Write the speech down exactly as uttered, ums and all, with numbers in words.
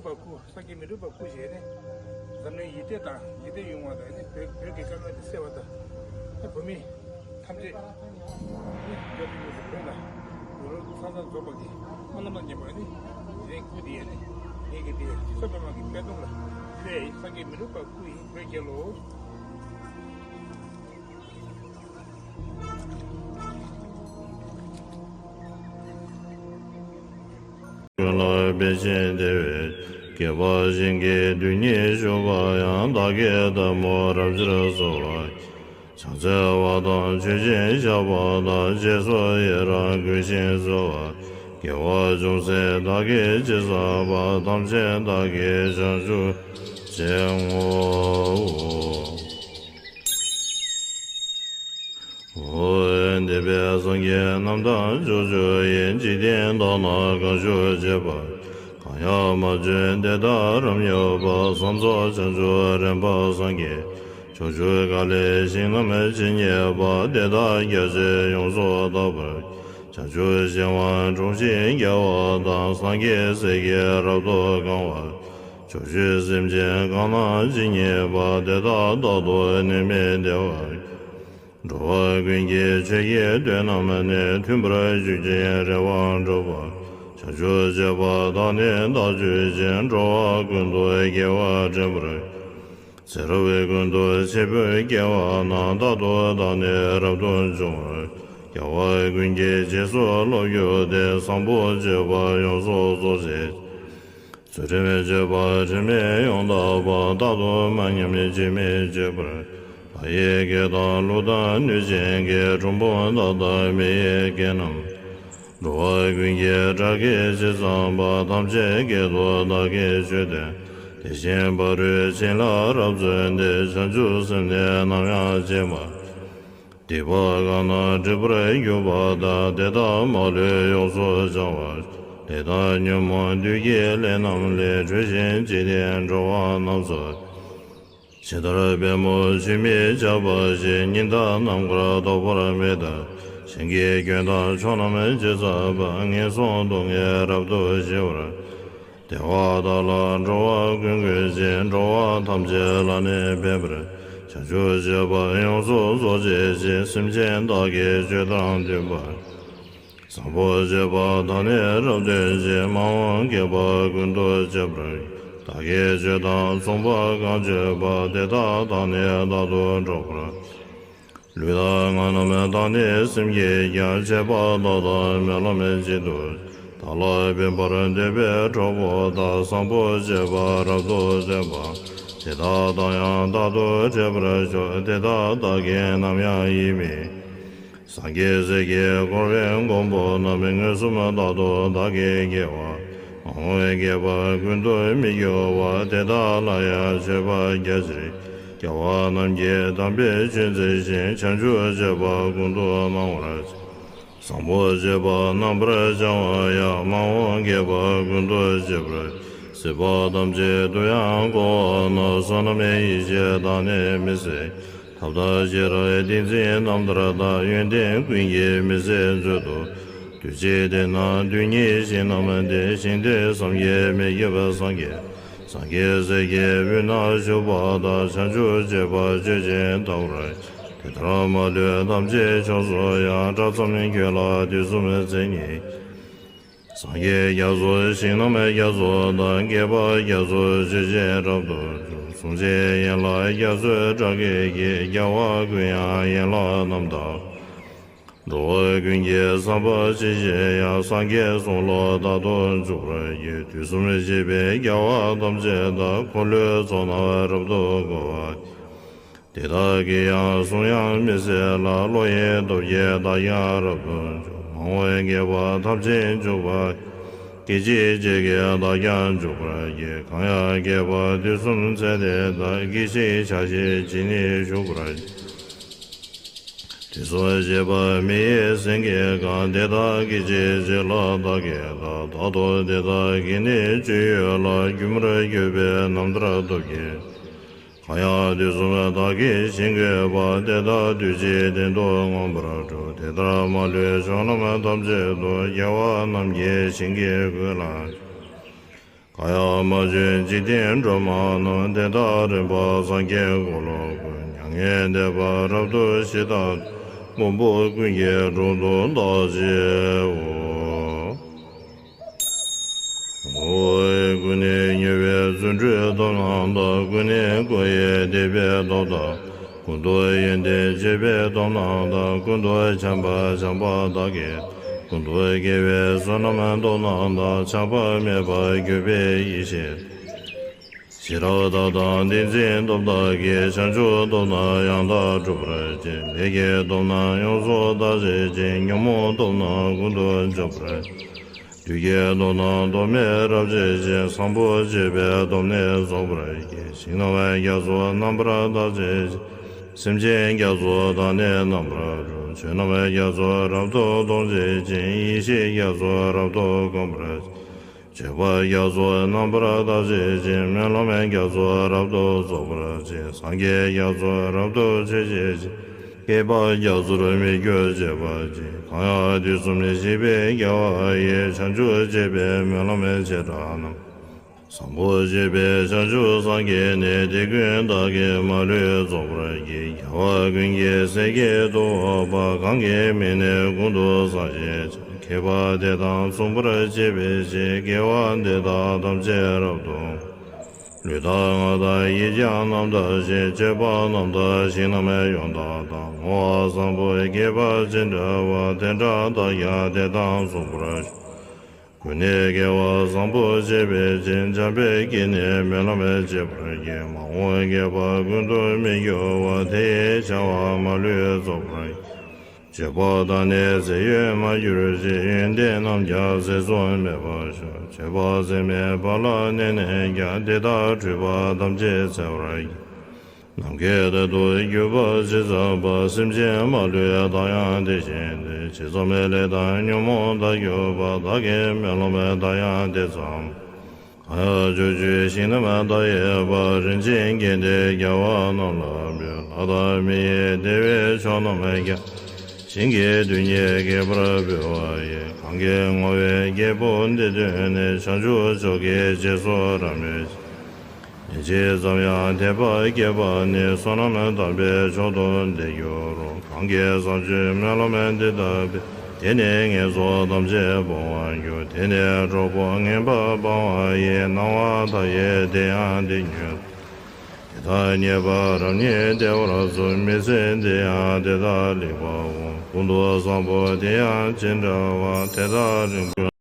པ་སྐུ། སངས་རྒྱས་མི་འགྲུབ་པ་སྐུ་ཞེས་ནི། འཛམ་གླིང་ཡིད་བདེ་དང་ཡིད་བདེ་ཡོང་བ་དང་ནི། བོད་བོད་ཀྱི་དཀའ་ངལ་དེ་སེལ་བ་དང་། ནི་བོད་མི་ཐམས་ཅད་ནི་སྐྱབས་བཅོལ་ཡུལ་དུ་བོད་ལ་ཡོད་ལུགས་ཚང་ཚང་རྫོགས་པ་གི་སྨོན་ལམ་དང་མཉམ་པ་ནི། དེ་རིང་སྐུ་དེ་ཡང་ནི་ངེད་ཀྱི་དེ་སེམས་པ་མ་གི་པད་སྡོང་ལ་ཕུལ་ཡ་ཡིན། སངས་རྒྱས་མི་འགྲུབ་པ་སྐུ་ཡིན། བོད་རྒྱལ་ལོ། ཀུན་ལ་དཔལ་ཆེན་བདེ་བའི་དགྱེས་པ་ཞིང་གི་རྡུལ་སྙེད་བཞུགས་པ་ཡང་། བདག་གི་ལྟད་མོ་རབ་ཕྱིར་གསོལ་བ། ཕྱག་འཚལ་བ་དང་མཆོད་ཅིང་བཤགས་པ་དང་། རྗེས་སུ་ཡི་རང་བསྐུལ་ཞིང་གསོལ་བ། དགེ་བ་ཅུང་ཟད་བདག་གིས་ཅི་བསགས་པ། ཐམས་ཅད་བདག་གིས་བྱང་ཆུབ་བྱེད་བསྔོ། འོ། འདས་པའི་སངས་རྒྱས་རྣམས་དང་ཕྱོགས་བཅུ་ཡི། འཇིག་རྟེན་དག་ན་གང་བཞུགས་བྱེད་པ། གང་ཡང་མ་བྱོན་དེ་དག་རབ་མྱུར་བར། བསམ་རྫོགས་བྱང་ཆུབ་རིམ་པར་སངས་རྒྱས། ཕྱོགས་བཅུ་ག་ལའི་ཞིང་རྣམས་ཇི་སྙེད་པ། དེ་དག་རྒྱ་ཆེར་ཡོངས་སུ་དག་པར། བྱང་ཆུབ་ཤིང་དབང་དྲུང་ཞིང་རྒྱས་པ་དང་། སངས་རྒྱས་སྲས་ཀྱིས་རབ་ཏུ་གང་བར། ཕྱོགས་བཅུའི་སེམས་ཅན་གང་རྣམས་ཇི་སྙེད་པ། དེ་དག་རྟག་ཏུ་ནད་མེད་བདེ་བར། འགྲོ་བ་ཀུན་གྱི་ཆོས་ཀྱི་དོན་རྣམས་ནི། མཐུན་པར་གཞུག་ཅིང་རེ་བ་འགྲུབ་པར། བྱང་ཆུབ་སྤྱོད་པ་དག་ནི་བདག་སྤྱོད་ཅིང་། འགྲོ་བ་ཀུན་ཏུ་དགེ་བ་འདྲེན་པར། ཚེ་རབས་ཀུན་ཏུ་འཆི་འཕོའི་སྐྱེ་བ་ན། རྟག་ཏུ་བདག་ནི་རབ་ཏུ་འབྱུང་བར། རྒྱལ་བ་ཀུན་གྱི་རྗེས་སུ་སློབ་གྱུར་ཏེ། བཟང་པོ་སྤྱོད་པ་ཡོངས་སུ་རྫོགས་བྱེད། ཚུལ་ཁྲིམས་སྤྱོད་པ་དྲི་མེད་ཡང་དག་པ། རྟག་ཏུ་མ་ཉམས་ཇི་སྙེད་སྤྱོད་པར། བདག་ཡི་སྐད་དང་གླུ་དང་ནུས་ཅན་གྱི། གྲུབ་པ་དག་དང་མི་ཡི་སྐད་རྣམས། འགྲོ་བ་ཀུན་གྱི་སྒྲ་སྐད་ཇི་ཙམ་པ། ཐམས་ཅད་སྐད་དུ་བདག་གིས་ཆོས་བསྟན། དེ་བཞིན་ཕ་རོལ་ཕྱིན་ལ་རབ་བརྩོན་ཏེ། བྱང་ཆུབ་སེམས་ནི་ནམ་ཡང་བརྗེད་མ། སྡིག་པ་གང་རྣམས་སྒྲིབ་པར་གྱུར་པ་དག་དེ་དག་མ་ལུས་ཡོངས་སུ་བྱང་བར། ལས་དང་ཉོན་མོངས་བདུད་ཀྱི་ལས་རྣམས་ལས། གྲོལ་ཞིང་འཇིག་རྟེན་འགྲོ་བ་རྣམས་སུ། ཇི་ལྟར་པདྨོ་ཆུ་མིག་ཆགས་པ་བཞིན། ཉི་ཟླ་ནམ་མཁར་ཐོགས་པ་མེད་ལྟར། ཞིང་གི་སྐྱོན་དང་ཕྱོགས་རྣམས་ཇི་ཙམ་པ། ངན་སོང་སྡུག་བསྔལ་རབ་ཏུ་ཞི་བར། བདེ་བ་དག་ལ་འགྲོ་བ་ཀུན་འགོད་ཅིང་། འགྲོ་བ་ཐམས་ཅད་ལ་ནི་ཕན་པར། བྱང་ཆུབ་སྤྱོད་པ་ཡོངས་སུ་རྫོགས་བྱེད་ཅིང་། སེམས་ཅན་དག་གི་སྤྱོད་དང་མཐུན་པར། བཟང་པོ་སྤྱོད་པ་དག་ནི་རབ་སྟོན་ཅིང་། མ་འོངས་དགེ་བ་ཀུན་ཏུ་སྤྱོད་པར། བདག་གིས་སྤྱོད་དང་མཚུངས་པར་གང་སྤྱོད་པ། དེ་དག་དང་ནི་རྟག་ཏུ་འགྲོགས་པར། ལུས་དང་ངག་རྣམས་དང་ནི་སེམས་ཀྱིས་ཀྱང་། བྱས་པ་དག་དང་སྨོན་ལམ་བཞིན་དུ། བདག་ལ་ཕན་པར་འདོད་པའི་གྲོགས་པོ་དག་བཟང་པོ་སྤྱོད་པ་རབ་ཏུ་སྟོན་པ། དེ་དག་དང་ཡང་རྟག་ཏུ་འཕྲད་པར་ཤོག་དེ་དག་བདག་གིས་ནམ་ཡང་ཡིད་མི། སངས་རྒྱས་སྲས་ཀྱིས་བསྐོར་བའི་མགོན་པོ་རྣམས། མངོན་སུམ་རྟག་ཏུ་བདག་གིས་དགེ་བ། མ་འོངས་དགེ་བ་ཀུན་ཏུ་མི་འགྱུར་བ། དེ་དག་ལ་ཡང་མཆོད་པ་རྒྱ་ཆེར། རྒྱལ་བ་རྣམས་ཀྱི་དམ་པའི་ཆོས་འཛིན་ཞིང་། བྱང་ཆུབ་སྤྱོད་པ་ཀུན་ཏུ་སྣང་བར། བཟང་པོ་སྤྱོད་པ་རྣམ་པར་བྱང་བ་ཡང་། མ་འོངས་དགེ་བ་ཀུན་ཏུ་སྤྱད་པར། སྲིད་པ་ཐམས་ཅད་དུ་ཡང་བསྐོར་བ་ན། བསོད་ནམས་ཡེ་ཤེས་དག་ནི་མི་ཟད། ཐབས་དང་ཤེས་རབ་ཏིང་འཛིན་རྣམ་ཐར་དང་། ཡོན་ཏན་ཀུན་གྱི་མི་ཟད་མཛོད་དུ། འདུ་བྱེད་དེ་རྣམས་དུས་གཉིས་ཤིང་རྣམས་ཏེ། ཞིང་དེ་བསམ་གྱིས་མི་ཁྱབ་པ་སངས་རྒྱས། སངས་རྒྱས་སྲས་ཀྱི་དབུས་ན་བཞུགས་པ་དག་བྱང་ཆུབ་སྤྱོད་པ་སྤྱོད་ཅིང་དག་པར། དེ་ལྟར་མ་ལུས་ཐམས་ཅད་ཕྱོགས་སུ་ཡང་། གྲགས་ཙམ་ཁྱོད་ལ་དུས་གསུམ་མཚན་ཉིད། སངས་རྒྱས་རྒྱ་མཚོ་ཞིང་རྣམས་རྒྱ་མཚོ་དང་། བསྐལ་པ་རྒྱ་མཚོ་ཆོས་ཅན་རབ་ཏུ་འཇུག་གཟུངས་ཆེན་ཡན་ལག་རྒྱ་མཚོའི་སྒྲ་སྐད་ཀྱིས། རྒྱལ་བ་ཀུན་དབྱངས་ཡན་ལག་རྣམས་དག་འགྲོ་བ་ཀུན་གྱི་བསམ་པ་ཇི་བཞིན་དབྱངས། སངས་རྒྱས་གསུང་ལ་རྟག་ཏུ་འཇུག་པར་བགྱི། དུས་གསུམ་གཤེགས་པའི་རྒྱལ་བ་ཐམས་ཅད་དག་འཁོར་ལོའི་ཚོགས་རྣམས་རབ་ཏུ་བསྐོར་བ། དེ་དག་གི་ཡང་གཟུངས་དབྱངས་མི་ཟད་ལ། བློ་ཡི་སྟོབས་ཀྱིས་བདག་ཀྱང་རབ་ཏུ་འཇུག་མ་འོངས་དགེ་བ་ཐམས་ཅད་འཇུག་པ། སྐད་ཅིག་གཅིག་གིས་བདག་ཀྱང་འཇུག་པར་བགྱི། གང་ཡང་བསྐལ་པ་དུས་གསུམ་ཚད་དེ་དག་སྐད་ཅིག་ཆ་ཤས་ཅིག་ནི་བཞུགས་པར་བགྱི། དུས་གསུམ་གཤེགས་པ་མི་ཡི་སེང་གེ་གང་། དེ་དག་སྐད་ཅིག་གཅིག་ལ་བདག་གིས་བལྟ། རྟག་ཏུ་དེ་དག་གི་ནི་སྤྱོད་ཡུལ་ལ། སྒྱུ་མར་གྱུར་པའི་རྣམ་ཐར་སྟོབས་ཀྱིས། གང་ཡང་དུས་གསུམ་བདག་གིས་ཞིང་བཀོད་པ། དེ་དག་དུས་གཅིག་གཏན་དུ་མངོན་པར་གྲུབ། དེ་ལྟར་མ་ལུས་ཕྱོགས་རྣམས་ཐམས་ཅད་དུ། རྒྱལ་བ་རྣམས་ཀྱིས་བྱིན་གྱིས་བསྐུལ་ལ། གང་ཡང་མ་བྱོན་འཇིག་རྟེན་སྒྲོན་མ་རྣམས། དེ་དག་རིམ་པར་སངས་རྒྱས་འཁོར་ལོ་བསྐོར། མྱ་ངན་འདས་པ་རབ་ཏུ་ཞི་དང་། དབང་པོ་ཀུན་གྱི་དྲུང་དུ་བདག་བཞེས་སོ། ཀུན་ནས་ཉེ་བའི་རྫུ་འཕྲུལ་སྟོབས་རྣམས་དང་། ཀུན་ནས་བསྐོར་བའི་དད་པའི་སྟོབས་དང་། ཀུན་ཏུ་ཡོན་ཏན་སྤྱོད་པའི་སྟོབས་རྣམས་དང་། ཀུན་ཏུ་འཆམ་པར་བྱམས་པ་དག་གི། ཀུན་ཏུ་དགེ་བའི་བསོད་ནམས་སྟོབས་རྣམས་དང་། ཆགས་པ་མེད་པར་གྱུར་པའི་ཡེ་ཤེས། ཤེས་རབ་དག་དང་ཏིང་འཛིན་སྟོབས་དག་གིས། བྱང་ཆུབ་སྟོབས་རྣམས་ཡང་དག་སྒྲུབ་པར་བྱེད། ལས་ཀྱི་སྟོབས་རྣམས་ཡོངས་སུ་དག་བྱེད་ཅིང་། ཉོན་མོངས་སྟོབས་རྣམས་ཀུན་ཏུ་འཇོམས་པར། བདུད་ཀྱི་སྟོབས་རྣམས་སྟོབས་མེད་རབ་བྱེད་ཅིང་། བཟང་པོ་སྤྱོད་པའི་སྟོབས་ནི་རྫོགས་པར་བྱེད། ཞིང་རྣམས་རྒྱ་མཚོ་རྣམ་པར་དག་བྱེད་ཅིང་། སེམས་ཅན་རྒྱ་མཚོ་དག་ནི་རྣམ་པར་སྒྲོལ། ཆོས་རྣམས་རྒྱ་མཚོ་རབ་ཏུ་མཐོང་བྱེད་ཅིང་། ཡེ་ཤེས་རྒྱ་མཚོ་རབ་ཏུ་གང་བར་བྱེད། སྤྱོད་པ་རྒྱ་མཚོ་རྣམ་པར་དག་བྱེད་ཅིང་། སྨོན་ལམ་རྒྱ་མཚོ་རབ་ཏུ་རྫོགས་པར་བྱེད། སངས་རྒྱས་རྒྱ་མཚོ་རབ་ཏུ་མཆོད་བྱེད་ཅིང་། བསྐལ་པ་རྒྱ་མཚོར་མི་སྐྱོ་བྱེད་པར་བྱེད། གང་ཡང་དུས་གསུམ་གཤེགས་པའི་རྒྱལ་བ་ཡི། བྱང་ཆུབ་སྤྱོད་པའི་སྨོན་ལམ་བྱེ་བྲག་རྣམས། བཟང་པོ་སྤྱོད་པའི་བྱང་ཆུབ་སངས་རྒྱས་ནི། དེ་ཀུན་བདག་གིས་མ་ལུས་རྫོགས་པར་བགྱི། རྒྱལ་བ་ཀུན་གྱི་སྲས་ཀྱི་ཏུ་འོག་པ། གང་གིས་མི་ནུས་ཀུན་ཏུ་བཟང་བྱེད་ཅིང་། མཁས་པ་དེ་དང་མཚུངས་པར་སྤྱད་པའི་ཕྱིར། དགེ་བ་འདི་དག་ཐམས་ཅད་རབ་ཏུ། ལུས་དང་ངག་དང་ཡིད་ཀྱང་རྣམ་དག་ཅིང་། སྤྱོད་པ་རྣམ་དག་ཞིང་རྣམས་ཡོངས་དག་དང་། བསྔོ་བ་བཟང་པོ་དགེ་བ་ཅི་འདྲ་བ། དེ་འདྲ་བདག་ཀྱང་དེ་དང་མཚུངས་པར་སྤྱད། ཀུན་ནས་དགེ་བ་བཟང་པོ་སྤྱད་པའི་ཕྱིར། འཇམ་དཔལ་གྱིས་ནི་སྨོན་ལམ་བྱེད་པར་བགྱི། མ་འོངས་བསྐལ་པ་ཀུན་ཏུ་མི་སྐྱོ་བ། དེ་ཡི་བྱ་བ་མ་ལུས་རྫོགས་པར་བགྱི། སྤྱོད་པ་དག་ནི་ཟས་གཡོས་མ་གྱུར་ཅིག། ཡོན་ཏན་རྣམས་ཀྱང་ཟད་གསོམ་མེད་པར་ཤོག། སྤྱོད་པ་ཟད་མེད་པ་ལ་གནས་ནས་ཀྱང་། དེ་དག་འཁྲུལ་པ་ཐམས་ཅད་སེལ་བར་བགྱི། ནམ་མཁའི་མཐར་ཐུག་གྱུར་པ་ཇི་ཙམ་པ། སེམས་ཅན་མ་ལུས་བདག་ཡང་དེ་བཞིན་ཏེ། ཇི་ཙམ་ལས་དང་ཉོན་མོངས་དག་གྱུར་པ། བདག་གིས་སྨོན་ལམ་བདག་ཡང་དེ་ཙམ། གང་ཡང་ཕྱོགས་བཅུའི་ཞིང་རྣམས་བདག་ཡོད་པར། རིན་ཆེན་གྱིས་འདི་རྒྱལ་བ་རྣམས་ལ་འབུལ། ལྷ་དང་མི་ཡི་བདེ་བའི་མཆོག་རྣམས་ཀྱང་། བྱིན་གྱིས་དུས་གཉིས་རྒྱས་པར་འབུལ་བ་ཡིན། གང་གིས་བསྔོ་བའི་རྒྱལ་པོ་འདི་ཐོས་ནས། བྱང་ཆུབ་མཆོག་གི་རྗེས་སུ་རབ་མོས་ཤིང་། ཉིན་གཅིག་ཙམ་ཡང་དད་པ་སྐྱེས་པ་ནི། བསོད་ནམས་དམ་པའི་མཆོག་ཏུ་འདི་འགྱུར་རོ། གང་གིས་བཟང་སྤྱོད་སྨོན་ལམ་འདི་བཏབ་པས། དེ་ནི་ངན་སོང་ཐམས་ཅད་སྤོང་བར་འགྱུར། དེ་ནི་གྲོགས་པོ་ངན་པ་སྤང་བ་ཡི། སྣང་བ་མཐའ་ཡས་དེ་ཡང་དེ་ཉིད་དོ། དེ་དག་རྙེད་པ་རབ་རྙེད་བདེ་བར་གསུངས། མི་ཚེ་འདི་ཡང་དེ་དག་ལེགས་པའོ། ཀུན་ཏུ་བཟང་པོ་དེ་ཡང་ཅི་འདྲ་བ། དེ་དག་རིང་པོ།